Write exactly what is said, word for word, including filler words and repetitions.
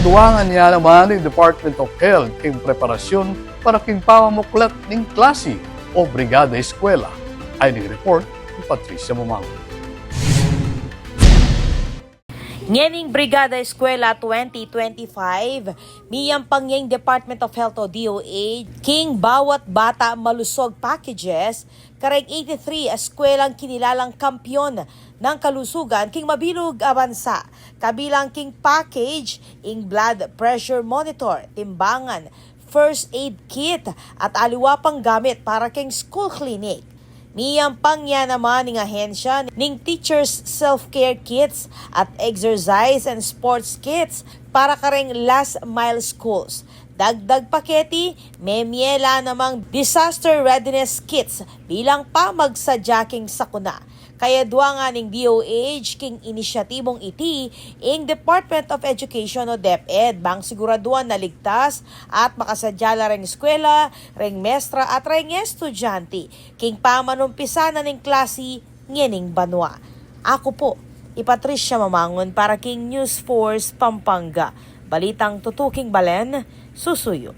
Duangan ya naman ning Department of Health king preparasyon para king pamamuklat ning klasi o Brigada Eskwela. Ay ning report ni Patricia Mamango. Ngening Brigada Eskwela twenty twenty-five, miyampang ya ing Department of Health o D O H king bawat bata malusog packages kareng eighty-three a eskwelang kinilalang kampiyon nang kalusugan king mabilug a bansa, kabilang king package ing blood pressure monitor, timbangan, first aid kit, at aliwa pang gamit para king school clinic. Miyampang ya naman ning ahensya ning teachers' self-care kits at exercise and sports kits para kareng last mile schools. Dagdag pa keti, memie la namang disaster readiness kits bilang pamagsadya king sakuna. Kaya duangan ning D O H king inisyatibong iti, ing Department of Education o DepEd, bang siguraduan na ligtas at makasadya la reng eskwela, reng mestra at reng estudyante king pamanumpisa na ning klasi ngening banua. Aku pu i Patricia Mamangun para king News Force Pampanga. Balitang tutuking balen, susuyu.